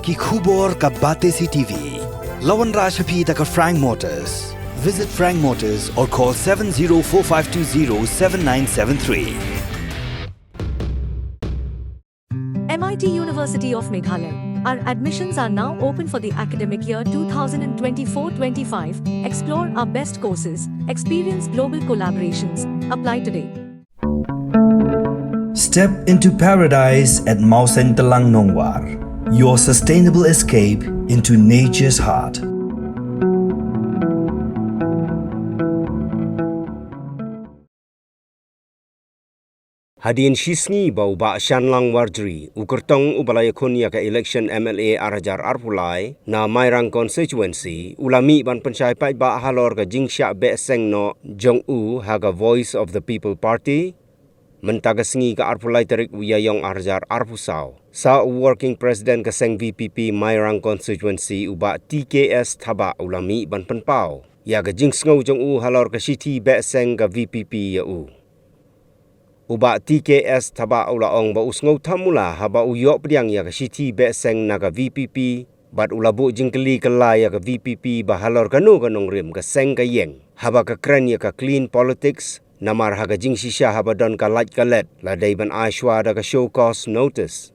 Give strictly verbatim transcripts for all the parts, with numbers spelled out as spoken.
Ki khubor ka Batesi T V. La wanrah sha phi da ka Frank Motors. Visit Frank Motors or call seven zero four five two zero seven nine seven three. M I T University of Meghalaya. Our admissions are now open for the academic year two thousand twenty-four twenty-five. Explore our best courses, experience global collaborations. Apply today. Step into paradise at Mawsyntelang Nongwar, your sustainable escape into nature's heart. Hadien shi sngi ba u Bah Shanlang Warjri, u kyrtong uba la ïakhun ïa ka election M L A ar hajar arphew lai na Mairang constituency, u la mih ban pynshai paidbah halor ka jingshah beh seng noh jong u ha ka Voice of the People Party. Mynta ka sngi ka arphew lai tarik u Ïaïong ar hajar arphew saw, sa u working president ka seng V P P Mairang constituency, u Bah T K S Thabah, u la mih ban pynpaw ïa ka jingsngew jong u halor ka shithi beh seng ka V P P ïa u. U Bah T K S Thabah u la ong ba u sngew thamula haba u ïoh pdiang ïa ka shithi beh seng na ka V P P, bad u la buh jingkylli kylla ïa ka V P P ba halor kano ka nongrim ka seng ka ïeng haba ka kren ïa ka clean politics, namar ha ka jingshisha haba don ka lait ka let la dei ban ai shuwa da ka show cause notice.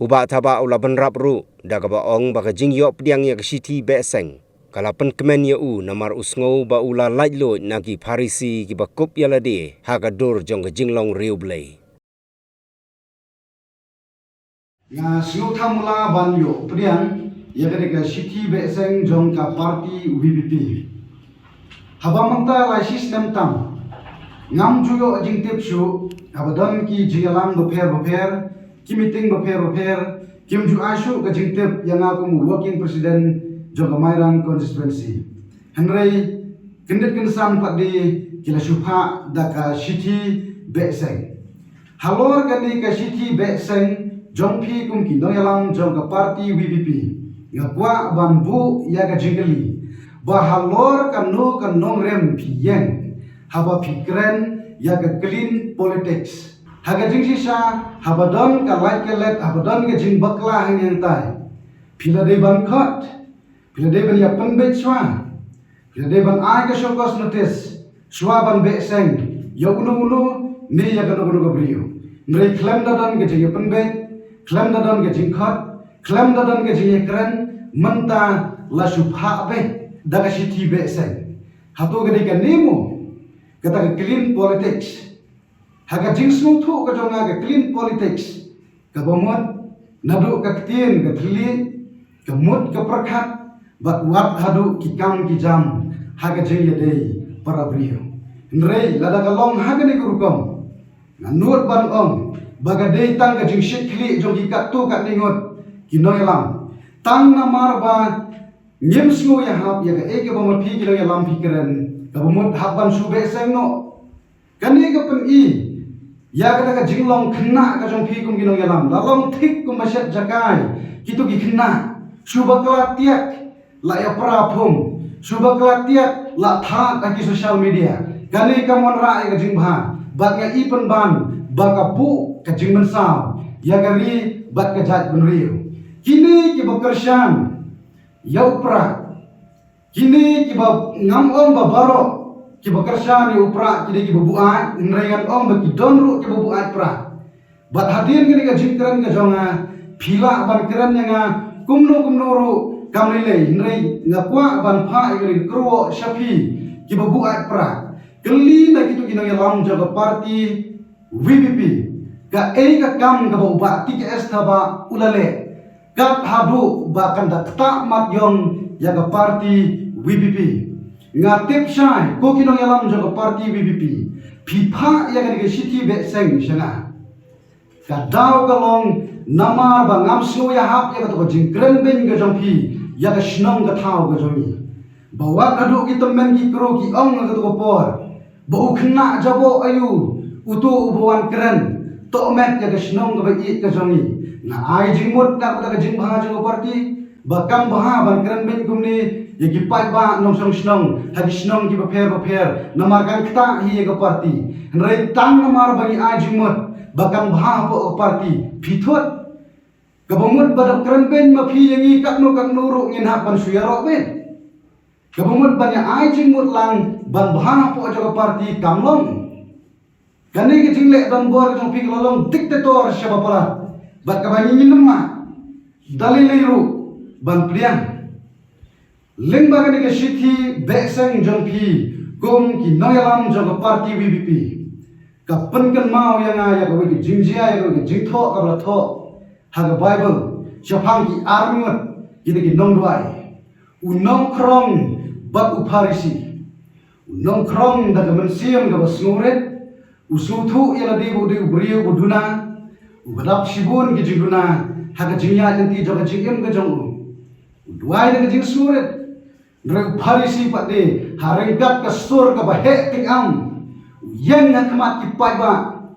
U Bah Thabah u la bynrap ruh da kaba ong ba ka jingïoh pdiang ïa ka shithi beh seng ka la pynkmen ïa u namar u sngew ba u la laitluid na ki Pharisi kiba kup ïa lade ha ka dur jong ka jinglong riewblei. Nga sngew thamula ban ïoh pdiang ïa kane ka shithi beh seng jong ka party V P P. Haba mynta lai shi snem tam, ngam ju ïoh jingtip shuh haba don ki jingïalang bapher bapher, ki meeting bapher bapher, kim ju ai shuh ka jingtip ïa nga kum u working president jong ka Mairang constituency. Hynrei kyndit kynsan pat de ki la shu phah da ka shithi beh seng. Halor kane ka shithi beh seng jong phi kum ki nongïalam jong ka party V P P, nga kwah ban buh ïa ka jingkylli ba halor kano ka nongrim phi ïeng haba phi kren ïa ka clean politics. Ha ka jingshisha, haba don ka lait ka let, haba don ka jingbakla hangne hangtai, phi la dei ban khot, phi la dei ban ïa pynbeit shuwa, phi la dei ban ai ka show cause notice shuwa ban beh seng ïa uno uno ne ïa kano kano ka briew. Hynrei khlem da don ka jingïapynbeit, khlem da don ka jingkhot, khlem da don ka jingïakren, mynta la shu phah beit da ka shithi beh seng. Hato ka dei kane mo kata ka clean politics? Ha ka jingsngewthuh ka jong nga, ka clean politics kaba mut naduh ka ktien ka thylliej, ka mut ka pyrkhat, bad wat haduh ki kam ki jam ha ka jingïadei para briew. Hynrei lada ka long ha kane ka rukom, nga nud ban ong ba ka dei tang ka jingshit khlieh jong ki katto katne ngut ki nongïalam. Tang namar ba ngim sngew ïahap ïa kaei kaba ma phi ki nongïalam phi kren, kaba mut hap ban shu beh seng noh. Kane ka pyni ïa kata ka jinglong khynnah ka jong phi kum ki nongïalam. La long thik kumba shet jakai kito ki khynnah, shu bakla tiak la ïa pra phung, shu bakla tiak la thad ha ki social media. Kane kam wanrah ïa ka jingbha, bad nga i pynban ba ka buh ka jingmynsaw ïa ka ri bad ka jaitbynriew. Kine kiba kyrshan ïa u Prah, kine kiba, ngam ong ba baroh kiba kyrshan ïa u Prah ki dei kiba buaid, hynrei ngan ong ba ki don ruh kiba buaid Prah. Bad hadien kane ka jingkren ka jong nga, phi lah ban kren ïa nga kumno kumno ruh kam lei lei, hynrei nga kwah ban phah ïa kane ka kyrwoh sha phi kiba buaid Prah. Kylli na kito ki nongïalam jong ka party V P P, kaei ka kam kaba u Bah T K S Thabah u la leh kat haduh ba kan da ktah mat ïong ïa ka party V P P. Nga tip shai, ko ki nongïalam jong ka party V P P, phi phah ïa kane ka shithi beh seng sha nga. Ka daw ka long namar ba ngam sngew ïahap ïa kato ka jingkren beiñ ka jong phi ïa ka shnong ka thaw ka jong ngi. Ba wat haduh ki tymmen ki kru ki ong ha kato ka por ba u khynnah jaboh aïu uto uba wan kren tohmet ïa ka shnong kaba ïeit ka jong ngi. Nga ai jingmut na kata ka jingbha jong ka party ba kam bha ban kren beiñ kumne ïa ki paidbah nongshong shnong ha ki shnong kiba pher ba pher, namar kan ktah hi ïa ka party. Hynrei tang namar ba ngi ai jingmut ba kan bha hapoh ka party, phi thut. Kaba mut ba da kren beiñ ma phi ïa ngi katno katno ruh ngin hap ban shu ïaroh beiñ. Kaba mut ban ïa ai jingmut lang ban bha hapoh jong ka party kam long. Kane ka jingleh donbor ka jong phi ka la long dictator sha ba palat. Bad kaba ngi ngin ym lah da lei lei ruh ban pdiang. Lyngba kane ka shithi behseng jong phi kum ki nongïalam jong ka party V P P, ka pynkynmaw ïa nga ïa kawei ka jingjia, ïa kawei ka jingthoh kaba la thoh ha ka Baibl shaphang ki arngut kine ki nongduwai, u nongkhrong bad u Pharisi. U nongkhrong da ka mynsiem kaba sngewrit, u sngewthuh ïa lade ba u dei u briew ba duna, uba dap shibun ki jingduna ha ka jingïaid lynti jong ka jingim ka jong u. U duwai da ka jingsngewrit. Hynrei u Pharisi pat de, ha ryngkat ka sur kaba heh tyngam, u ïeng ha khmat ki paidbah,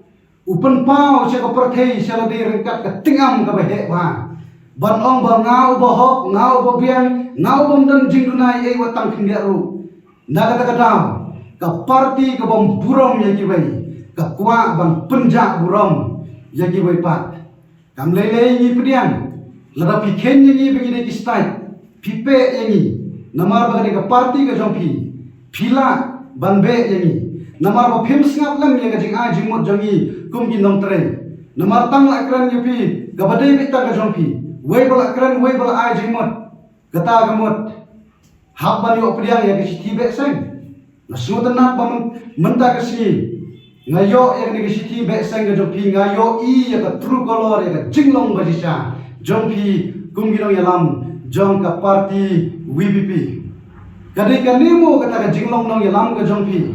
u pynpaw sha ka pyrthei sha lade ryngkat ka tyngam kaba heh bha, ban ong ba nga uba hok, nga uba biang, nga uba ym don jingduna ei ei wat tang khyndiat ruh. Na kata ka daw, ka party kabym burom ïa kiwei ka kwah ban pynjah burom ïa kiwei pat. Kam lei lei ngi pdiang. Lada phi kheiñ ïa ngi ba ngi dei ki stait, phi peh ïa ngi. Namar ba ka dei ka party ka jong phi, phi lah ban beh ïa ngi. Namar ba phim sngap lem ïa ka jingai jingmut jong ngi kum ki nongtrei. Namar tang la kren ïa phi kaba dei beit tang ka jong phi. Wei ba la kren, wei ba la ai jingmut. Kata ka mut, hap ban ïoh pdiang ïa ka shithi behseng. Nga sngewtynnat ba myn-, mynta ka sngi nga ïoh ïa kane ka shithi behseng ka jong phi, nga ïohi ïa ka true colour, ïa ka jinglong ba shisha jong phi kum ki nongïalam jong ka party V P P. Ka dei kane mo kata ka jinglong nongïalam ka jong phi?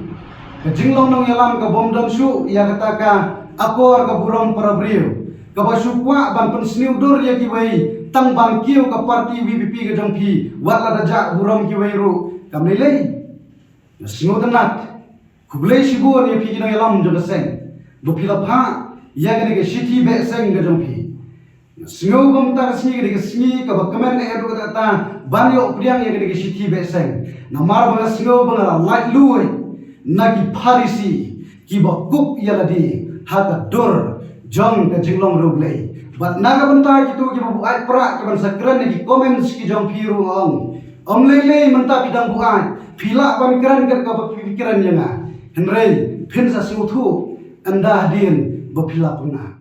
Ka jinglong nongïalam kabym don shuh ïa kata ka akor ka burom para briew, kaba shu kwah ban pynsniew dur ïa kiwei tang ban kiew ka party V P P ka jong phi, wat la da jah burom kiwei ruh. Kam lei lei. Nga sngewtynnat. Khublei shibun ïa phi ki nongïalam jong ka seng ba phi la phah ïa kane ka shithi behseng ka jong phi. Nga sngew ba mynta ka sngi ka dei ka sngi kaba kmen eh haduh katta katta ban ïoh pdiang ïa kane ka shithi behseng. Namar ba nga sngew ba nga la laitluid na ki Pharisi kiba kup ïa lade ha ka dur jong ka jinglong riewblei. Bad na ka bynta kito kiba buaid prah kiban sa kren ïa ki comments ki jong phi ruh nga ong, ym lei lei mynta phi dang buaid, phi lah ban kren kat kaba phi kren ïa nga. Hynrei phin sa sngewthuh ynda hadien ba phi la pynah.